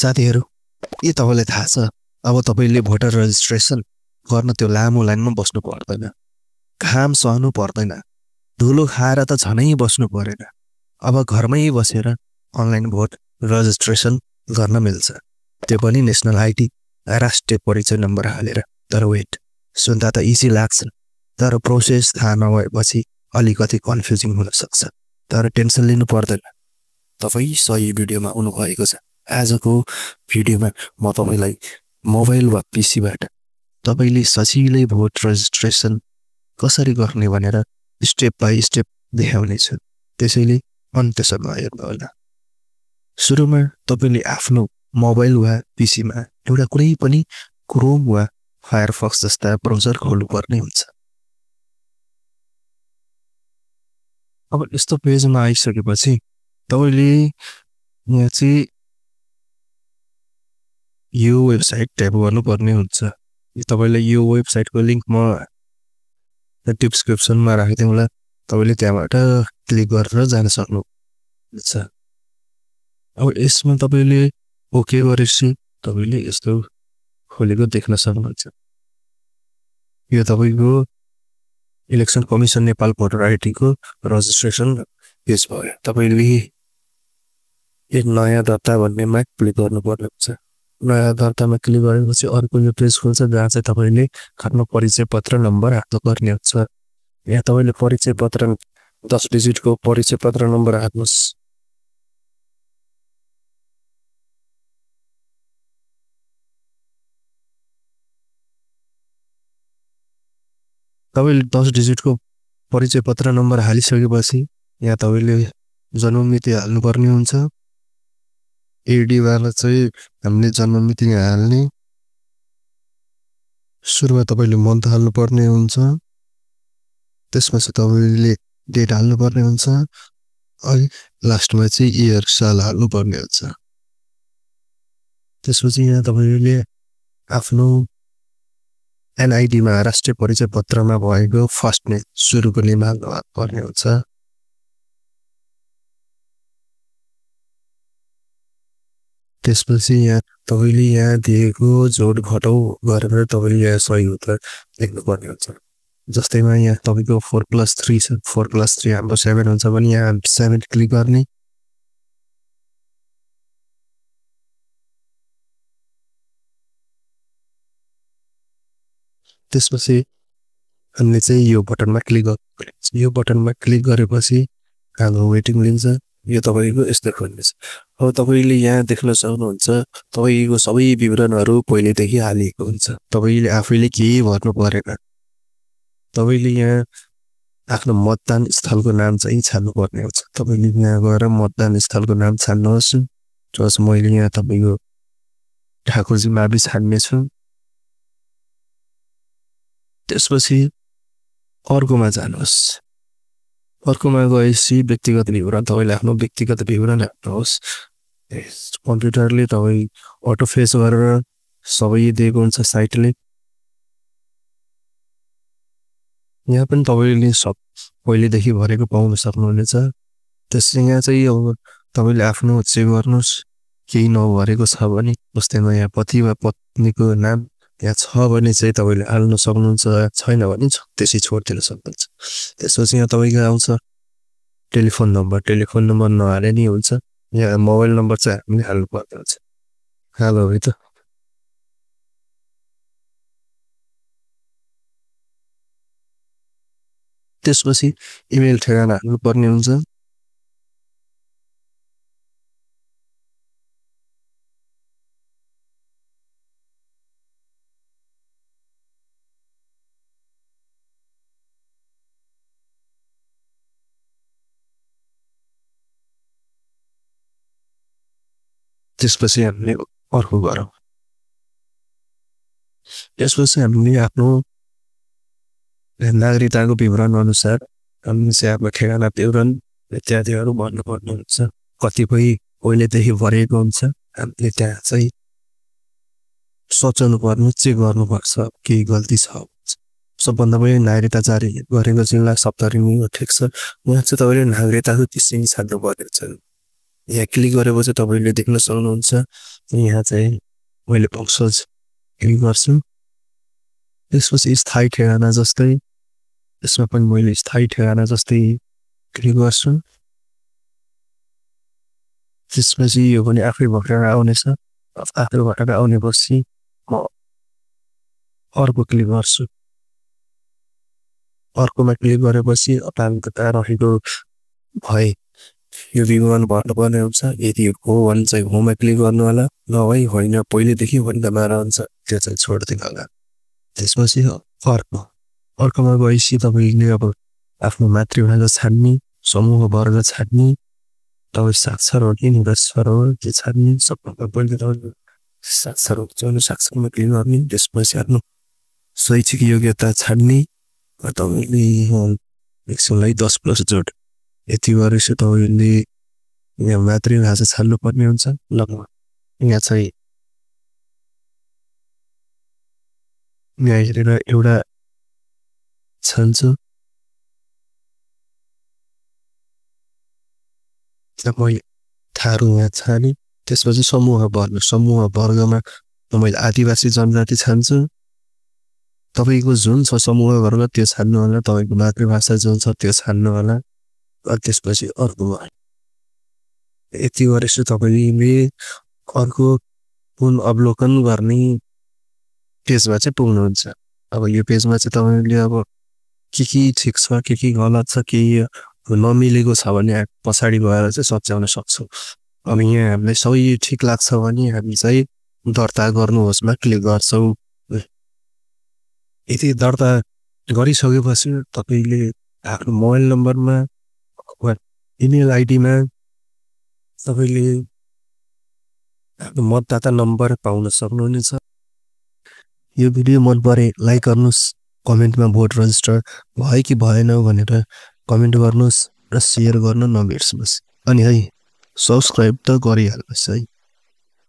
साथीहरु के तपाईलाई थाहा छ अब तपाईले भोटर रजिस्ट्रेसन गर्न त्यो लामो लाइनमा बस्नु पर्दैन घाम सहनु पर्दैन धुलो खाएर त झनै बस्नु परेन अब घरमै बसेर अनलाइन भोट रजिस्ट्रेसन गर्न मिल्छ त्यो पनि नेशनल आईडी राष्ट्रिय परिचय नम्बर हालेर तर वेट सुन्दा त इजी लाग्छ तर प्रोसेस थाहा नभएपछि अलिकति कन्फ्युजिङ हुन सक्छ तर टेन्सन लिनु पर्दैन तपाई सही भिडियोमा आउनु भएको छ आजको भिडियोमा म तपाईलाई मोबाइल वा पीसीबाट तपाईले सजिलै भोट रजिस्ट्रेसन कसरी गर्ने भनेर स्टेप बाइ स्टेप देखाउने छु त्यसैले अन्त्यसम्म हेर्नु होला सुरुमा तपाईले आफ्नो मोबाइल वा पीसीमा एउटा कुनै पनि क्रोम वा फायरफक्स जस्ता ब्राउजर खोल्नुपर्ने हुन्छ अब यस्तो पेजमा आइसकेपछि तपाईले यहाँ चाहिँ यो वेबसाइट ट्याप गर्नुपर्ने हुन्छ तपाईलाई यो वेबसाइटको लिंक म डिस्क्रिप्सनमा राखिदिउँला तपाईले त्यहाँबाट क्लिक गरेर जान सक्नुहुन्छ अब यसमा तपाईले ओके गरेपछि तपाईले यस्तो खोलेको देख्न सक्नुहुन्छ यो तपाईको election commission Nepal voter ID को रजिस्ट्रेसन पेज भयो तपाईले एक नयाँ दर्ता भन्नेमा क्लिक गर्नुपर्ने हुन्छ नयाँ दर्तामा क्लिक गरेपछि अर्को यो पेज खुल्छ जहाँ चाहिँ तपाईले आफ्नो परिचय पत्र नम्बर हाल्नु पर्ने हुन्छ यहाँ तपाईले परिचय पत्र 10 डिजिटको परिचय पत्र नम्बर हाल्नुस् तपाईले 10 डिजिटको परिचय पत्र नम्बर हालिसकेपछि यहाँ तपाईले जन्म मिति हाल्नु पर्ने हुन्छ एडी वाला चाहिँ हामीले जन्म मिति हाल्ने सुरुमा तपाईले मन्थ हाल्नु पर्ने हुन्छ त्यसपछि तपाईले डेट हाल्नु पर्ने हुन्छ अनि लास्टमा चाहिँ इयर साल हाल्नु पर्ने हुन्छ त्यसपछि यहाँ तपाईले आफ्नो एनआईडी मा राष्ट्रिय परिचय पत्रमा भएको फर्स्ट नेम सुरुको नेम हाल्नु पर्ने हुन्छ त्यसपछि यहाँ तपाईले यहाँ दिएको जोड घटाउ गरेर तपाईले यहाँ सही उत्तर लेख्नु पर्ने हुन्छ जस्तैमा यहाँ तपाईको 4+3 छ 4+3 हाम्रो 7 हुन्छ भने यहाँ 7 क्लिक गर्ने त्यसपछि हामीले चाहिँ यो बटनमा क्लिक गर्नु यो बटनमा क्लिक गरेपछि हाम्रो वेटिङ लिन्छ यो तपाईको यस्तो खोल्नेछ अब तपाईले यहाँ देख्न सक्नुहुन्छ तपाईको सबै विवरणहरु पहिलेदेखि हालिएको हुन्छ तपाईले आफैले केही भर्नु परेन तपाईले यहाँ आफ्नो मतदान स्थलको नाम चाहिँ छान्नु पर्ने हुन्छ तपाईले यहाँ गएर मतदान स्थलको नाम छान्नुहोस् जस मैले यहाँ तपाईको ठाकुरजी मावि छान्ने छु त्यसपछि अर्कोमा जानुहोस् अर्कोमा गएपछि व्यक्तिगत विवरण तपाईले आफ्नो व्यक्तिगत विवरण हाल्नुहोस् कम्प्युटरले तपाई अटो फेस गरेर सबै दिएको हुन्छ साइटले यहाँ पनि तपाईले सब पहिलेदेखि भरेको पाउन सक्नुहुनेछ त्यसैले यहाँ चाहिँ अब तपाईले आफ्नो चेक गर्नुस् केही नभरेको छ भने जस्तैमा यहाँ पति वा पत्नीको नाम यहाँ छ भने चाहिँ तपाईले हाल्न सक्नुहुन्छ छैन भने त्यसै छोड्दिन सक्नुहुन्छ त्यसपछि यहाँ तपाईको आउँछ टेलिफोन नम्बर नहाले नि हुन्छ यहाँ मोबाइल नम्बर चाहिँ हामीले हाल्नु पर्ने हुन्छ हालो है त त्यसपछि इमेल ठेगाना हाल्नु पर्ने हुन्छ त्यसपछि हामीले अर्को गरौँ त्यसपछि हामीले आफ्नो नागरिकताको विवरण अनुसार हामीले चाहिँ आफ्नो ठेगाना विवरण इत्यादिहरु भर्नुपर्ने हुन्छ कतिपय पहिलेदेखि भरेको हुन्छ हामीले त्यहाँ चाहिँ सोच्नु पर्ने चेक गर्नुपर्छ के गल्ती छ सबभन्दा पहिले नागरिकता जारी गरेको जिल्ला सप्तरी हो ठिक छ उहाँ चाहिँ तपाईले नागरिकताको त्यसै छाड्नु पर्ने छ यहाँ क्लिक गरेपछि तपाईँले देख्न सक्नुहुन्छ यहाँ चाहिँ मैले पक्सज क्लिक गर्छु त्यसपछि स्थायी ठेगाना जस्तै यसमा पनि मैले स्थायी ठेगाना जस्तै क्लिक गर्छु त्यसपछि यो पनि आफै भटेर आउनेछ आफै भटेर आउनेपछि म अर्को क्लिक गर्छु अर्कोमा क्लिक गरेपछि अपाङ्गता रहेको भए यो विवरण भर्नुपर्ने हुन्छ यदि हो भने चाहिँ होमा क्लिक गर्नु होला नभए होइन पहिलेदेखि भन्दामा रहन्छ त्यो चाहिँ छोडिदिनु होला त्यसपछि अर्कोमा गएपछि तपाईँले अब आफ्नो मातृभाषा छान्ने समूह वर्ग छान्ने तपाईँ साक्षर हो कि निरक्षर हो के छान्ने सबभन्दा पहिले तपाईँ साक्षर हो साक्षरमा क्लिक गर्ने त्यसपछि आफ्नो शैक्षिक योग्यता छान्ने तपाईँले एकछिनलाई 10+ जोड यति गरेपछि तपाईँले यहाँ मातृभाषा छान्नुपर्ने हुन्छ लगभग यहाँ चाहिँ यहाँ हेरेर एउटा छान्छु मैले थारू यहाँ छाने त्यसपछि समूह वर्गमा मैले आदिवासी जनजाति छान्छु तपाईको जुन छ समूह वर्ग त्यो छान्नु होला तपाईको मातृभाषा जुन छ त्यो छान्नु होला त्यसपछि अर्को यति गरेपछि तपाईले अर्को पुन अवलोकन गर्ने पेजमा चाहिँ पुग्नुहुन्छ अब यो पेजमा चाहिँ तपाईले अब के ठीक छ के गलत छ के नमिलेको छ भने पछाडी गएर चाहिँ सच्याउन सक्छौं अब यहाँ हामीलाई सही ठीक लाग्छ भने हामी चाहिँ दर्ता गर्नुहोस्मा क्लिक गर्छौं यदि दर्ता गरिसकेपछि तपाईले आफ्नो मोबाइल नम्बरमा वा इमेल आइडीमा तपाईले आफ्नो मतदाता नम्बर पाउन सक्नुहुनेछ यो भिडियो मन परे लाइक गर्नुस् कमेन्टमा भोट रजिस्टर भयो कि भएन भनेर कमेन्ट गर्नुस् र शेयर गर्न नबिर्सनुस् अनि है सब्स्क्राइब त गरिहाल्नुस् है।